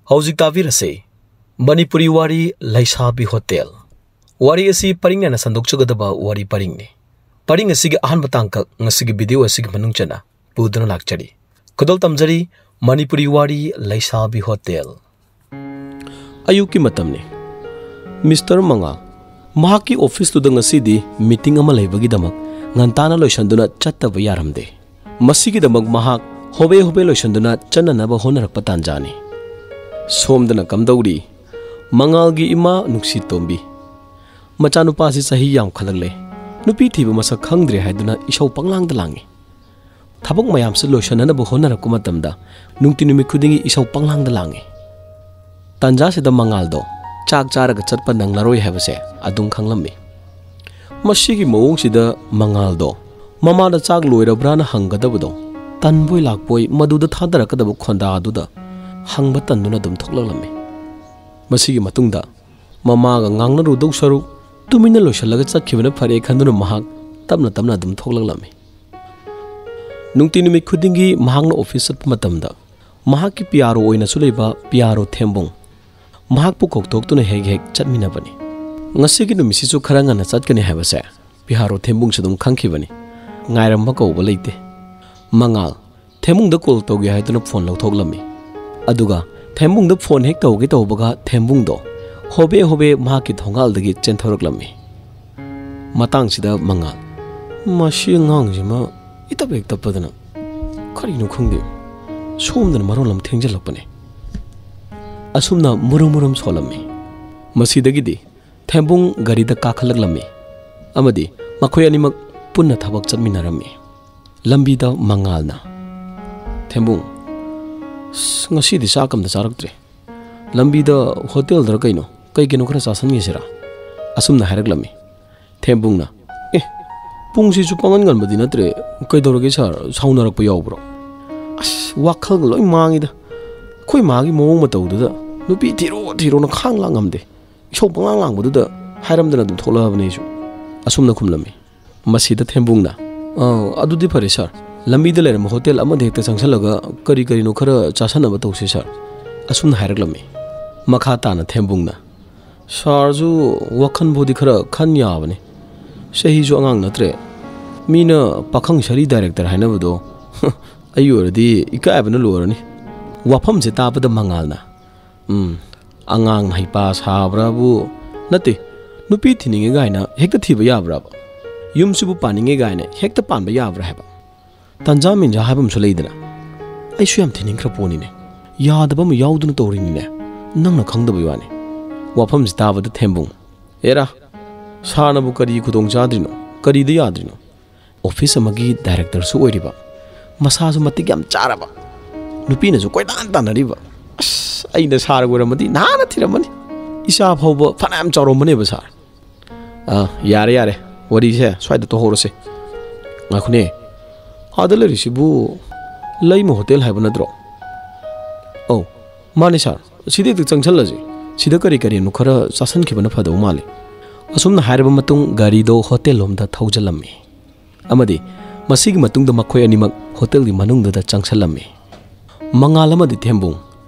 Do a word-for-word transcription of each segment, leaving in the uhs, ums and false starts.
ꯍꯧꯖꯤꯛ ꯇꯥꯕꯤꯔꯁꯦ, ꯃꯅꯤꯄꯨꯔꯤ ꯋꯥꯔꯤ, ꯂꯩꯁꯥꯕꯤ ꯍꯣꯇꯦꯜ꯫ ꯋꯥꯔꯤ ꯑꯁꯤ ꯄꯔꯤꯡ ꯅꯥꯏꯅ ꯁꯟꯗꯣꯛꯆꯒꯗꯕ ꯋꯥꯔꯤ ꯄꯔꯤꯡꯅꯤ꯫ ꯄꯔꯤꯡ ꯑꯁꯤꯒꯤ ꯑꯍꯥꯟꯕ ꯇꯥꯡꯀꯛ ꯉꯁꯤꯒꯤ ꯚꯤꯗꯤꯑꯣ ꯑꯁꯤꯒꯤ ꯃꯅꯨꯡ ꯆꯟꯅ ꯄꯨꯗꯨꯅ ꯂꯥꯛꯆꯔꯤ꯫ ꯈꯨꯗꯣꯜ ꯇꯝꯖꯔꯤ, ꯃꯅꯤꯄꯨꯔꯤ ꯋꯥꯔꯤ, ꯂꯩꯁꯥꯕꯤ ꯍꯣꯇꯦꯜ꯫ ꯑꯌꯨꯛꯀꯤ ꯃꯇꯝꯅꯤ꯫ ꯃꯤꯁꯇꯔ ꯃꯉꯥꯜ ꯃꯍꯥꯛꯀꯤ ꯑꯣꯐꯤꯁꯇꯨꯗ ꯉꯁꯤꯗꯤ ꯃꯤꯇꯤꯡ ꯑꯃ ꯂꯩꯕꯒꯤꯗꯃꯛ ꯉꯟꯇꯥꯅ ꯂꯣꯏꯁꯤꯟꯗꯨꯅ ꯆꯠꯇꯕ ꯌꯥꯔꯝꯗꯦ꯫ ꯃꯁꯤꯒꯤꯗꯃꯛ ꯃꯍꯥꯛ ꯍꯣꯕꯦ ꯍꯣꯕꯦ ꯂꯣꯏꯁꯤꯟꯗꯨꯅ ꯆꯠꯅꯅꯕ ꯍꯣꯠꯅꯔꯛꯄ ꯇꯥꯟꯖꯥꯅꯤ꯫ ꯁꯣꯝꯗꯅ ꯀꯝꯗꯧꯔꯤ? ꯃꯉꯥꯜꯒꯤ ꯏꯃꯥ ꯅꯨꯡꯁꯤꯇꯣꯝꯕꯤ꯫ ꯃꯆꯥꯅꯨꯄꯥꯁꯤ ꯆꯍꯤ ꯌꯥꯝꯈꯠꯂꯛꯂꯦ꯫ ꯅꯨꯄꯤ ꯊꯤꯕ ꯃꯁꯛ ꯈꯪꯗ꯭ꯔꯦ ꯍꯥꯏꯗꯨꯅ ꯏꯁꯧ ꯄꯪꯂꯥꯡꯗ ꯂꯥꯡꯏ꯫ ꯊꯕꯛ ꯃꯌꯥꯝꯁꯤ ꯂꯣꯏꯁꯤꯟꯅꯅꯕ ꯍꯣꯠꯅꯔꯛꯄ ꯃꯇꯝꯗ ꯅꯨꯡꯇꯤ ꯅꯨꯃꯤꯠ ꯈꯨꯗꯤꯡꯒꯤ ꯏꯁꯧ ꯄꯪꯂꯥꯡꯗ ꯂꯥꯡꯏ꯫ ꯇꯥꯟꯖꯥꯁꯤꯗ ꯃꯉꯥꯜꯗꯣ ꯆꯥꯛ ꯆꯥꯔꯒ ꯆꯠꯄ ꯅꯪꯂꯔꯣꯏ ꯍꯥꯏꯕꯁꯦ ꯑꯗꯨꯝ ꯈꯪꯂꯝꯃꯤ꯫ ꯃꯁꯤꯒꯤ ꯃꯑꯣꯡꯁꯤꯗ ꯃꯉꯥꯜꯗꯣ ꯃꯃꯥꯗ ꯆꯥꯛ ꯂꯣꯏꯔꯕ꯭ꯔꯥꯅ ꯍꯪꯒꯗꯕꯗꯣ ꯇꯟꯕꯣꯏ ꯂꯥꯛꯄꯣꯏ ꯃꯗꯨꯗ ꯊꯥꯗꯔꯛꯀꯗꯕ ꯈꯣꯟꯗꯥꯗꯨꯗ ꯍꯪꯕ ꯇꯟꯗꯨꯅ ꯑꯗꯨꯝ ꯊꯣꯛꯂꯛꯂꯝꯃꯤ꯫ ꯃꯁꯤꯒꯤ ꯃꯇꯨꯡꯗ ꯃꯃꯥꯒ ꯉꯥꯡꯅꯔꯨꯗꯧ ꯁꯔꯨꯛ ꯇꯨꯃꯤꯟꯅ ꯂꯣꯏꯁꯤꯜꯂꯒ ꯆꯠꯈꯤꯕꯅ ꯐꯔꯦ ꯈꯟꯗꯨꯅ ꯃꯍꯥꯛ ꯇꯞꯅ ꯇꯞꯅ ꯑꯗꯨꯝ ꯊꯣꯛꯂꯛꯂꯝꯃꯤ꯫ ꯅꯨꯡꯇꯤ ꯅꯨꯃꯤꯠ ꯈꯨꯗꯤꯡꯒꯤ ꯃꯍꯥꯛꯅ ꯑꯣꯐꯤꯁ ꯆꯠꯄ ꯃꯇꯝꯗ ꯃꯍꯥꯛꯀꯤ ꯄꯤ ꯑꯥꯔ ꯑꯣ ꯑꯣꯏꯅꯁꯨ ꯂꯩꯕ ꯄꯤ ꯑꯥꯔ ꯑꯣ ꯊꯦꯝꯕꯨꯡ ꯃꯍꯥꯛꯄꯨ ꯀꯧꯊꯣꯛꯇꯨꯅ ꯍꯦꯛ ꯍꯦꯛ ꯆꯠꯃꯤꯟꯅꯕꯅꯤ꯫ ꯉꯁꯤꯒꯤ ꯅꯨꯃꯤꯠꯁꯤꯁꯨ ꯈꯔ ꯉꯟꯅ ꯆꯠꯀꯅꯤ ꯍꯥꯏꯕꯁꯦ ꯄꯤ ꯑꯥꯔ ꯑꯣ ꯊꯦꯝꯕꯨꯡꯁꯨ ꯑꯗꯨꯝ ꯈꯪꯈꯤꯕꯅꯤ꯫ ꯉꯥꯏꯔꯝꯕ ꯀꯧꯕ ꯂꯩꯇꯦ꯫ ꯃꯉꯥꯜ ꯊꯦꯝꯕꯨꯡꯗ ꯀꯣꯜ ꯇꯧꯒꯦ ꯍꯥꯏꯗꯨꯅ ꯐꯣꯟ ꯂꯧꯊꯣꯛꯂꯝꯃꯤ꯫ ꯑꯗꯨꯒ ꯊꯦꯝꯕꯨꯡꯗ ꯐꯣꯟ ꯍꯦꯛ ꯇꯧꯒꯦ ꯇꯧꯕꯒ ꯊꯦꯝꯕꯨꯡꯗꯣ ꯍꯣꯕꯦ ꯍꯣꯕꯦ ꯃꯍꯥꯛꯀꯤ ꯊꯣꯡꯒꯥꯜꯗꯒꯤ ꯆꯦꯟꯊꯣꯔꯛꯂꯝꯃꯤ꯫ ꯃꯇꯥꯡꯁꯤꯗ ꯃꯉꯥꯜ, "ꯃꯁꯤ ꯑꯉꯥꯡꯁꯤꯃ ꯏꯇꯞ ꯍꯦꯛ ꯇꯞꯄꯗꯅ ꯀꯔꯤꯅꯣ ꯈꯪꯗꯦ, ꯁꯣꯝꯗꯅ ꯃꯔꯣꯜ ꯑꯃ ꯊꯦꯡꯖꯤꯜꯂꯛꯄꯅꯦ"꯫ ꯑꯁꯨꯝꯅ ꯃꯨꯔꯨꯝ ꯃꯨꯔꯨꯝ ꯁꯣꯜꯂꯝꯃꯤ꯫ ꯃꯁꯤꯗꯒꯤꯗꯤ ꯊꯦꯝꯕꯨꯡ ꯒꯥꯔꯤꯗ ꯀꯥꯈꯠꯂꯛꯂꯝꯃꯤ ꯑꯃꯗꯤ ꯃꯈꯣꯏ ꯑꯅꯤꯃꯛ ꯄꯨꯟꯅ ꯊꯕꯛ ꯆꯠꯃꯤꯟꯅꯔꯝꯃꯤ꯫ ꯂꯝꯕꯤꯗ ꯃꯉꯥꯜꯅ, "ꯊꯦꯝꯕꯨꯡ, ꯑꯁ, ꯉꯁꯤꯗꯤ ꯆꯥꯛ ꯑꯝꯇ ꯆꯥꯔꯛꯇ꯭ꯔꯦ꯫ ꯂꯝꯕꯤꯗ ꯍꯣꯇꯦꯜꯗꯔ ꯀꯩꯅꯣ, ꯀꯩ ꯀꯩꯅꯣ ꯈꯔ ꯆꯥꯁꯟꯈꯤꯁꯤꯔꯥ?" ꯑꯁꯨꯝꯅ ꯍꯥꯏꯔꯛꯂꯝꯃꯤ꯫ ꯊꯦꯝꯕꯨꯡꯅ, "ꯑꯦ, ꯄꯨꯡꯁꯤꯁꯨ ꯄꯥꯡꯒꯟ ꯉꯟꯕꯗꯤ ꯅꯠꯇ꯭ꯔꯦ꯫ ꯀꯩꯗꯧꯔꯒꯦ ꯁꯥꯔ? ꯁꯥꯎꯅꯔꯛꯄ ꯌꯥꯎꯕ꯭ꯔꯣ?" "ꯑꯁ, ꯋꯥꯈꯜꯒ ꯂꯣꯏ ꯃꯥꯡꯉꯤꯗ꯫ ꯑꯩꯈꯣꯏ ꯃꯥꯒꯤ ꯃꯑꯣꯡ ꯃꯇꯧꯗꯨꯗ ꯅꯨꯄꯤ ꯊꯤꯔꯣ ꯊꯤꯔꯣꯅ ꯈꯥꯡ ꯂꯥꯡ ꯉꯝꯗꯦ꯫ ꯏꯁꯧ ꯄꯪꯂꯥꯡ ꯂꯥꯡꯕꯗꯨꯗ ꯍꯥꯏꯔꯝꯗꯅ ꯑꯗꯨꯝ ꯊꯣꯛꯂꯛꯑꯕꯅꯦ ꯑꯩꯁꯨ"꯫ ꯑꯁꯨꯝꯅ ꯈꯨꯝꯂꯝꯃꯤ꯫ ꯃꯁꯤꯗ ꯊꯦꯝꯕꯨꯡꯅ, "ꯑꯥ, ꯑꯗꯨꯗꯤ ꯐꯔꯦ ꯁꯥꯔ, ꯂꯝꯕꯤꯗ ꯂꯩꯔꯝꯕ ꯍꯣꯇꯦꯜ ꯑꯃꯗ ꯍꯦꯛꯇ ꯆꯪꯁꯜꯂꯒ ꯀꯔꯤ ꯀꯔꯤꯅꯣ ꯈꯔ ꯆꯥꯁꯟꯅꯕ ꯇꯧꯁꯦ ꯁꯥꯔ꯫ ꯑꯁꯨꯝꯅ ꯍꯥꯏꯔꯛꯂꯝꯃꯤ꯫ ꯃꯈꯥ ꯇꯥꯅ ꯊꯦꯝꯕꯨꯡꯅ, "ꯁꯥꯔꯁꯨ ꯋꯥꯈꯜꯕꯨꯗꯤ ꯈꯔ ꯈꯟ ꯌꯥꯕꯅꯤ꯫ ꯆꯍꯤꯁꯨ ꯑꯉꯥꯡ ꯅꯠꯇ꯭ꯔꯦ꯫ ꯃꯤꯅ ꯄꯥꯈꯪ ꯁꯥꯔꯤ ꯗꯥꯏꯔꯦꯛꯇꯔ ꯍꯥꯏꯅꯕꯗꯣ ꯑꯩ ꯑꯣꯏꯔꯗꯤ ꯏꯀꯥꯏꯕꯅ ꯂꯣꯏꯔꯅꯤ꯫" ꯋꯥꯐꯝꯁꯦ ꯇꯥꯕꯗ ꯃꯉꯥꯜꯅ, "ꯎꯝ, ꯑꯉꯥꯡ ꯍꯩꯄꯥ ꯁꯥꯕ꯭ꯔꯥꯕꯨ ꯅꯠꯇꯦ, ꯅꯨꯄꯤ ꯊꯤꯅꯤꯡꯉꯦ ꯀꯥꯏꯅ ꯍꯦꯛꯇ ꯊꯤꯕ ꯌꯥꯕ꯭ꯔꯥꯕ? ꯌꯨꯝꯁꯤꯕꯨ ꯄꯥꯅꯤꯡꯉꯦ ꯀꯥꯏꯅ ꯍꯦꯛꯇ ꯄꯥꯟꯕ ꯌꯥꯕ꯭ꯔꯥ ꯍꯥꯏꯕ? ꯇꯟꯖꯥ ꯃꯦꯟꯖꯥ ꯍꯥꯏꯕ ꯑꯃꯁꯨ ꯂꯩꯗꯅ꯫ ꯑꯩꯁꯨ ꯌꯥꯝ ꯊꯤꯅꯤꯡꯈ꯭ꯔ ꯄꯣꯠꯅꯤꯅꯦ꯫ ꯌꯥꯗꯕ ꯑꯃ ꯌꯥꯎꯗꯨꯅ ꯇꯧꯔꯤꯅꯤꯅꯦ꯫ ꯅꯪꯅ ꯈꯪꯗꯕꯩ ꯋꯥꯅꯤ꯫" ꯋꯥꯐꯝꯁꯤ ꯇꯥꯕꯗ ꯊꯦꯝꯕꯨꯡ, "ꯑꯦꯔꯥ, ꯁꯥꯔꯅꯕꯨ ꯀꯔꯤ ꯈꯨꯗꯣꯡ ꯆꯥꯗ꯭ꯔꯤꯅꯣ? ꯀꯔꯤꯗ ꯌꯥꯗ꯭ꯔꯤꯅꯣ? ꯑꯣꯐꯤꯁ ꯑꯃꯒꯤ ꯗꯥꯏꯔꯦꯛꯇꯔꯁꯨ ꯑꯣꯏꯔꯤꯕ, ꯃꯁꯥꯁꯨ ꯃꯇꯤꯛ ꯌꯥꯝ ꯆꯥꯔꯕ, ꯅꯨꯄꯤꯅꯁꯨ ꯀꯣꯏꯇꯥꯟ ꯇꯥꯟꯅꯔꯤꯕ꯫ ꯑꯁ, ꯑꯩꯅ ꯁꯥꯔꯒ ꯑꯣꯏꯔꯝꯃꯗꯤ ꯅꯍꯥꯟꯅ ꯊꯤꯔꯝꯃꯅꯤ꯫ ꯏꯆꯥ ꯐꯥꯎꯕ ꯐꯅꯌꯥꯝ ꯆꯥꯎꯔꯝꯃꯅꯦꯕ ꯁꯥꯔ꯫ ꯑꯥ, ꯌꯥꯔꯦ, ꯌꯥꯔꯦ, ꯋꯥꯔꯤꯁꯦ ꯁ꯭ꯋꯥꯏꯗ ꯇꯣꯛꯍꯧꯔꯁꯦ꯫ ꯉꯥꯏꯈꯣꯅꯦ, ꯑꯥꯗ ꯂꯩꯔꯤꯁꯤꯕꯨ ꯂꯩꯃ ꯍꯣꯇꯦꯜ ꯍꯥꯏꯕ ꯅꯠꯇ꯭ꯔꯣ? ꯑꯧ, ꯃꯥꯅꯦ ꯁꯥꯔ, ꯁꯤꯗ ꯍꯦꯛꯇ ꯆꯪꯁꯜꯂꯁꯤ꯫ ꯁꯤꯗ ꯀꯔꯤ ꯀꯔꯤꯅꯣ ꯈꯔ ꯆꯥꯁꯟꯈꯤꯕꯅ ꯐꯗꯧ ꯃꯥꯜꯂꯤ꯫" ꯑꯁꯨꯝꯅ ꯍꯥꯏꯔꯕ ꯃꯇꯨꯡ ꯒꯥꯔꯤꯗꯣ ꯍꯣꯇꯦꯜ ꯂꯣꯝꯗ ꯊꯧꯖꯜꯂꯝꯃꯤ꯫ ꯑꯃꯗꯤ ꯃꯁꯤꯒꯤ ꯃꯇꯨꯡꯗ ꯃꯈꯣꯏ ꯑꯅꯤꯃꯛ ꯍꯣꯇꯦꯜꯒꯤ ꯃꯅꯨꯡꯗꯨꯗ ꯆꯪꯁꯜꯂꯝꯃꯤ꯫ ꯃꯉꯥꯜ ꯑꯃꯗꯤ ꯊꯦꯝꯕꯨꯡ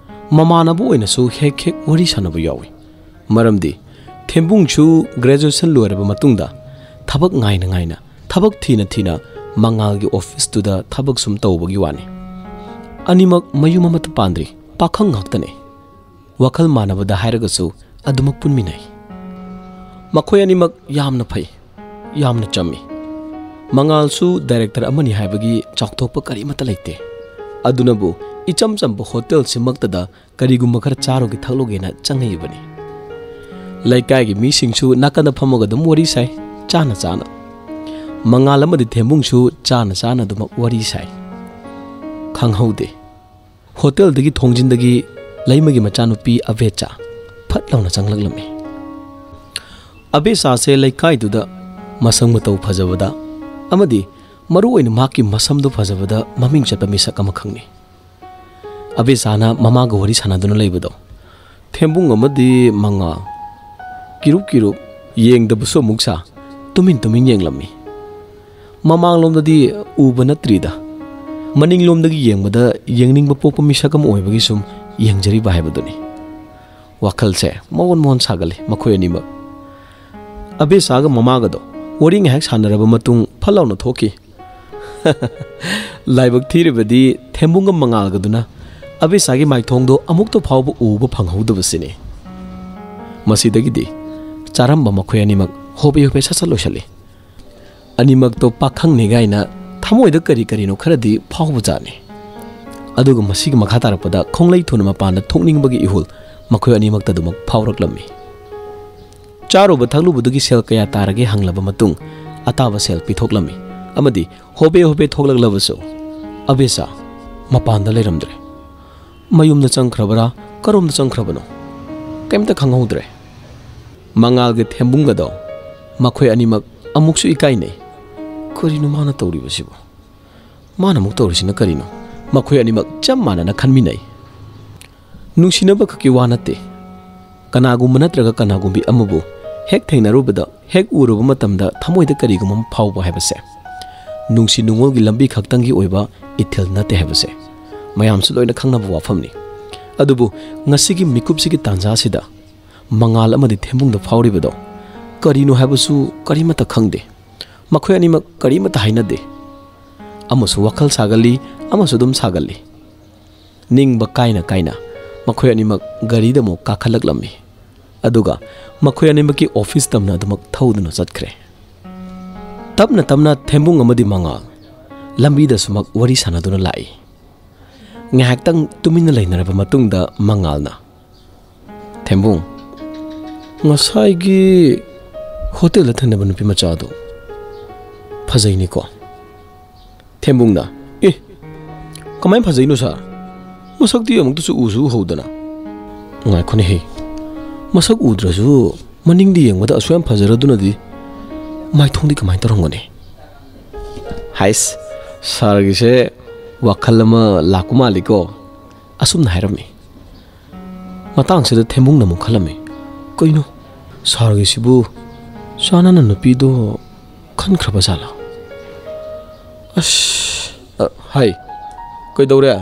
ꯃꯃꯥꯟꯅꯕ ꯑꯣꯏꯅꯁꯨ ꯍꯦꯛ ꯍꯦꯛ ꯋꯥꯔꯤ ꯁꯥꯟꯅꯕ ꯌꯥꯎꯏ꯫ ꯃꯔꯝꯗꯤ ꯊꯦꯝꯕꯨꯡꯁꯨ ꯒ꯭ꯔꯦꯖꯨꯑꯦꯁꯟ ꯂꯣꯏꯔꯕ ꯃꯇꯨꯡꯗ ꯊꯕꯛ ꯉꯥꯏꯅ ꯉꯥꯏꯅ, ꯊꯕꯛ ꯊꯤꯅ ꯊꯤꯅ ꯃꯉꯥꯜꯒꯤ ꯑꯣꯐꯤꯁꯇꯨꯗ ꯊꯕꯛ ꯁꯨꯝ ꯇꯧꯕꯒꯤ ꯋꯥꯅꯤ꯫ ꯑꯅꯤꯃꯛ ꯃꯌꯨꯝ ꯑꯃꯠꯇ ꯄꯥꯟꯗ꯭ꯔꯤ, ꯄꯥꯈꯪ ꯉꯥꯛꯇꯅꯤ꯫ ꯋꯥꯈꯜ ꯃꯥꯟꯅꯕꯗ ꯍꯥꯏꯔꯒꯁꯨ ꯑꯗꯨꯃꯛ ꯄꯨꯟꯃꯤꯟꯅꯩ꯫ ꯃꯈꯣꯏ ꯑꯅꯤꯃꯛ ꯌꯥꯝꯅ ꯐꯩ, ꯌꯥꯝꯅ ꯆꯝꯃꯤ꯫ ꯃꯉꯥꯜꯁꯨ ꯗꯥꯏꯔꯦꯛꯇꯔ ꯑꯃꯅꯤ ꯍꯥꯏꯕꯒꯤ ꯆꯥꯎꯊꯣꯛꯄ ꯀꯔꯤꯃꯠꯇ ꯂꯩꯇꯦ꯫ ꯑꯗꯨꯅꯕꯨ ꯏꯆꯝ ꯆꯝꯕ ꯍꯣꯇꯦꯜꯁꯤꯃꯛꯇꯗ ꯀꯔꯤꯒꯨꯝꯕ ꯈꯔ ꯆꯥꯔꯨꯒꯦ ꯊꯛꯂꯨꯒꯦꯅ ꯆꯪꯉꯛꯏꯕꯅꯤ꯫ ꯂꯩꯀꯥꯏꯒꯤ ꯃꯤꯁꯤꯡꯁꯨ ꯅꯥꯀꯟꯗ ꯐꯝꯃꯒ ꯑꯗꯨꯝ ꯋꯥꯔꯤ ꯁꯥꯏ, ꯆꯥꯅ ꯆꯥꯅ꯫ ꯃꯉꯥꯜ ꯑꯃꯗꯤ ꯊꯦꯝꯕꯨꯡꯁꯨ ꯆꯥꯅ ꯆꯥꯅ ꯑꯗꯨꯃꯛ ꯋꯥꯔꯤ ꯁꯥꯏ꯫ ꯈꯪꯍꯧꯗꯦ, ꯍꯣꯇꯦꯜꯗꯒꯤ ꯊꯣꯡꯖꯤꯟꯗꯒꯤ ꯂꯩꯃꯒꯤ ꯃꯆꯥꯅꯨꯄꯤ ꯑꯕꯦꯆꯥ ꯐꯠ ꯂꯥꯎꯅ ꯆꯪꯂꯛꯂꯝꯃꯤ꯫ ꯑꯕꯦꯆꯥꯁꯦ ꯂꯩꯀꯥꯏꯗꯨꯗ ꯃꯁꯛ ꯃꯇꯧ ꯐꯖꯕꯗ ꯑꯃꯗꯤ ꯃꯔꯨ ꯑꯣꯏꯅ ꯃꯍꯥꯛꯀꯤ ꯃꯁꯝꯗꯨ ꯐꯖꯕꯗ ꯃꯃꯤꯡ ꯆꯠꯄ ꯃꯤꯁꯛ ꯑꯃꯈꯛꯅꯤ꯫ ꯑꯕꯦꯆꯥꯅ ꯃꯃꯥꯒ ꯋꯥꯔꯤ ꯁꯥꯟꯅꯗꯨꯅ ꯂꯩꯕꯗꯣ ꯊꯦꯝꯕꯨꯡ ꯑꯃꯗꯤ ꯃꯉꯥꯜ ꯀꯤꯔꯨꯞ ꯀꯤꯔꯨꯞ ꯌꯦꯡꯗꯕꯁꯨ ꯑꯃꯨꯛ ꯁꯥ ꯇꯨꯃꯤꯟ ꯇꯨꯃꯤꯟ ꯌꯦꯡꯂꯝꯃꯤ꯫ ꯃꯃꯥꯡꯂꯣꯝꯗꯗꯤ ꯎꯕ ꯅꯠꯇ꯭ꯔꯤꯗ꯫ ꯃꯅꯤꯡꯂꯣꯝꯗꯒꯤ ꯌꯦꯡꯕꯗ ꯌꯦꯡꯅꯤꯡꯕ ꯄꯣꯛꯄ ꯃꯤꯁꯛ ꯑꯃ ꯑꯣꯏꯕꯒꯤ ꯁꯨꯝ ꯌꯦꯡꯖꯔꯤꯕ ꯍꯥꯏꯕꯗꯨꯅꯤ꯫ ꯋꯥꯈꯜꯁꯦ ꯃꯑꯣꯟ ꯃꯑꯣꯟ ꯁꯥꯒꯠꯂꯤ ꯃꯈꯣꯏ ꯑꯅꯤꯃꯛ꯫ ꯑꯕꯦꯆꯥꯒ ꯃꯃꯥꯒꯗꯣ ꯋꯥꯔꯤ ꯉꯥꯏꯍꯥꯛ ꯁꯥꯟꯅꯔꯕ ꯃꯇꯨꯡ ꯐꯠ ꯂꯥꯎꯅ ꯊꯣꯛꯈꯤ꯫ ꯂꯥꯏꯕꯛ ꯊꯤꯔꯤꯕꯗꯤ ꯊꯦꯝꯕꯨꯡꯒ ꯃꯉꯥꯜꯒꯗꯨꯅ ꯑꯕꯦꯆꯥꯒꯤ ꯃꯥꯏꯊꯣꯡꯗꯣ ꯑꯃꯨꯛꯇ ꯐꯥꯎꯕ ꯎꯕ ꯐꯪꯍꯧꯗꯕꯁꯤꯅꯤ꯫ ꯃꯁꯤꯗꯒꯤꯗꯤ ꯆꯥꯔꯝꯕ ꯃꯈꯣꯏ ꯑꯅꯤꯃꯛ ꯍꯣꯕꯦ ꯍꯣꯕꯦ ꯁꯠ ꯁꯠ ꯂꯣꯏꯁꯤꯜꯂꯤ꯫ ꯑꯅꯤꯃꯛꯇꯣ ꯄꯥꯈꯪꯅꯤ ꯀꯥꯏꯅ ꯊꯃꯣꯏꯗ ꯀꯔꯤ ꯀꯔꯤꯅꯣ ꯈꯔꯗꯤ ꯐꯥꯎꯕꯖꯥꯠꯅꯤ꯫ ꯑꯗꯨꯒ ꯃꯁꯤꯒꯤ ꯃꯈꯥ ꯇꯥꯔꯛꯄꯗ ꯈꯣꯡꯂꯩ ꯊꯨꯅ ꯃꯄꯥꯟꯗ ꯊꯣꯛꯅꯤꯡꯕꯒꯤ ꯏꯍꯨꯜ ꯃꯈꯣꯏ ꯑꯅꯤꯃꯛꯇ ꯑꯗꯨꯃꯛ ꯐꯥꯎꯔꯛꯂꯝꯃꯤ꯫ ꯆꯥꯔꯨꯕ ꯊꯛꯂꯨꯕꯗꯨꯒꯤ ꯁꯦꯜ ꯀꯌꯥ ꯇꯥꯔꯒꯦ ꯍꯪꯂꯕ ꯃꯇꯨꯡ ꯑꯇꯥꯕ ꯁꯦꯜ ꯄꯤꯊꯣꯛꯂꯝꯃꯤ ꯑꯃꯗꯤ ꯍꯣꯕꯦ ꯍꯣꯕꯦ ꯊꯣꯛꯂꯛꯂꯕꯁꯨ ꯑꯕꯦꯆꯥ ꯃꯄꯥꯟꯗ ꯂꯩꯔꯝꯗ꯭ꯔꯦ꯫ ꯃꯌꯨꯝꯗ ꯆꯪꯈ꯭ꯔꯕꯔꯥ, ꯀꯔꯣꯝꯗ ꯆꯪꯈ꯭ꯔꯕꯅꯣ, ꯀꯩꯝꯇ ꯈꯪꯍꯧꯗ꯭ꯔꯦ꯫ ꯃꯉꯥꯜꯒ ꯊꯦꯝꯕꯨꯡꯒꯗꯣ ꯃꯈꯣꯏ ꯑꯅꯤꯃꯛ ꯑꯃꯨꯛꯁꯨ ꯏꯀꯥꯏꯅꯩ꯫ ꯀꯔꯤꯅꯣ ꯃꯥꯅ ꯇꯧꯔꯤꯕꯁꯤꯕꯨ? ꯃꯥꯅ ꯑꯃꯨꯛ ꯇꯧꯔꯤꯁꯤꯅ ꯀꯔꯤꯅꯣ? ꯃꯈꯣꯏ ꯑꯅꯤꯃꯛ ꯆꯞ ꯃꯥꯟꯅꯅ ꯈꯟꯃꯤꯟꯅꯩ꯫ ꯅꯨꯡꯁꯤꯅꯕ ꯈꯛꯀꯤ ꯋꯥ ꯅꯠꯇꯦ, ꯀꯅꯥꯒꯨꯝꯕ ꯅꯠꯇ꯭ꯔꯒ ꯀꯅꯥꯒꯨꯝꯕꯤ ꯑꯃꯕꯨ ꯍꯦꯛ ꯊꯦꯡꯅꯔꯨꯕꯗ, ꯍꯦꯛ ꯎꯔꯨꯕ ꯃꯇꯝꯗ ꯊꯃꯣꯏꯗ ꯀꯔꯤꯒꯨꯝꯕ ꯑꯃ ꯐꯥꯎꯕ ꯍꯥꯏꯕꯁꯦ ꯅꯨꯡꯁꯤ ꯅꯨꯡꯉꯣꯜꯒꯤ ꯂꯝꯕꯤ ꯈꯛꯇꯪꯒꯤ ꯑꯣꯏꯕ ꯏꯊꯤꯜ ꯅꯠꯇꯦ ꯍꯥꯏꯕꯁꯦ ꯃꯌꯥꯝꯁꯨ ꯂꯣꯏꯅ ꯈꯪꯅꯕ ꯋꯥꯐꯝꯅꯤ꯫ ꯑꯗꯨꯕꯨ ꯉꯁꯤꯒꯤ ꯃꯤꯀꯨꯞꯁꯤꯒꯤ ꯇꯥꯟꯖꯥꯁꯤꯗ ꯃꯉꯥꯜ ꯑꯃꯗꯤ ꯊꯦꯝꯕꯨꯡꯗ ꯐꯥꯎꯔꯤꯕꯗꯣ ꯀꯔꯤꯅꯣ ꯍꯥꯏꯕꯁꯨ ꯀꯔꯤꯃꯠꯇ ꯈꯪꯗꯦ꯫ ꯃꯈꯣꯏ ꯑꯅꯤꯃꯛ ꯀꯔꯤꯃꯠꯇ ꯍꯥꯏꯅꯗꯦ꯫ ꯑꯃꯁꯨ ꯋꯥꯈꯜ ꯁꯥꯒꯜꯂꯤ, ꯑꯃꯁꯨ ꯑꯗꯨꯝ ꯁꯥꯒꯜꯂꯤ꯫ ꯅꯤꯡꯕ ꯀꯥꯏꯅ ꯀꯥꯏꯅ ꯃꯈꯣꯏ ꯑꯅꯤꯃꯛ ꯒꯥꯔꯤꯗ ꯑꯃꯨꯛ ꯀꯥꯈꯠꯂꯛꯂꯝꯃꯤ꯫ ꯑꯗꯨꯒ ꯃꯈꯣꯏ ꯑꯅꯤꯃꯛꯀꯤ ꯑꯣꯐꯤꯁ ꯇꯝꯅ ꯑꯗꯨꯃꯛ ꯊꯧꯗꯨꯅ ꯆꯠꯈ꯭ꯔꯦ꯫ ꯇꯞꯅ ꯇꯞꯅ ꯊꯦꯝꯕꯨꯡ ꯑꯃꯗꯤ ꯃꯉꯥꯜ ꯂꯝꯕꯤꯗꯁꯨꯃꯛ ꯋꯥꯔꯤ ꯁꯥꯟꯅꯗꯨꯅ ꯂꯥꯛꯏ꯫ ꯉꯥꯏꯍꯥꯛꯇꯪ ꯇꯨꯃꯤꯟꯅ ꯂꯩꯅꯔꯕ ꯃꯇꯨꯡꯗ ꯃꯉꯥꯜꯅ, "ꯊꯦꯝꯕꯨꯡ, ꯉꯁꯥꯏꯒꯤ ꯍꯣꯇꯦꯜꯗ ꯊꯦꯡꯅꯕ ꯅꯨꯄꯤ ꯃꯆꯥꯗꯣ ꯐꯖꯩꯅꯤꯀꯣ?" ꯊꯦꯝꯕꯨꯡꯅ, "ꯑꯦ, ꯀꯃꯥꯏꯅ ꯐꯖꯩꯅꯣ ꯁꯥꯔ? ꯃꯁꯛꯇꯤ ꯑꯃꯨꯛꯇꯁꯨ ꯎꯁꯨ ꯎꯍꯧꯗꯅ꯫" "ꯉꯥꯏꯈꯣꯅꯦꯍꯦ, ꯃꯁꯛ ꯎꯗ꯭ꯔꯁꯨ ꯃꯅꯤꯡꯗꯤ ꯌꯦꯡꯕꯗ ꯑꯁꯨꯛ ꯌꯥꯝ ꯐꯖꯔꯗꯨꯅꯗꯤ ꯃꯥꯏꯊꯣꯡꯗꯤ ꯀꯃꯥꯏꯅ ꯇꯧꯔꯝꯒꯅꯤ?" ꯍꯥꯏꯁ, ꯁꯥꯔꯒꯤꯁꯦ ꯋꯥꯈꯜ ꯑꯃ ꯂꯥꯛꯄ ꯃꯥꯜꯂꯤꯀꯣ꯫ ꯑꯁꯨꯝꯅ ꯍꯥꯏꯔꯝꯃꯤ꯫ ꯃꯇꯥꯡꯁꯤꯗ ꯊꯦꯝꯕꯨꯡꯅ ꯑꯃꯨꯛ ꯈꯜꯂꯝꯃꯤ, "ꯀꯩꯅꯣ, ꯁꯥꯔꯒꯤꯁꯤꯕꯨ ꯆꯥꯟꯅꯅ ꯅꯨꯄꯤꯗꯣ ꯈꯟꯈ꯭ꯔꯕ ꯖꯥꯠꯂꯥ?" ꯑꯁ, ꯑ, ꯍꯥꯏ, ꯀꯩꯗꯧꯔꯦ?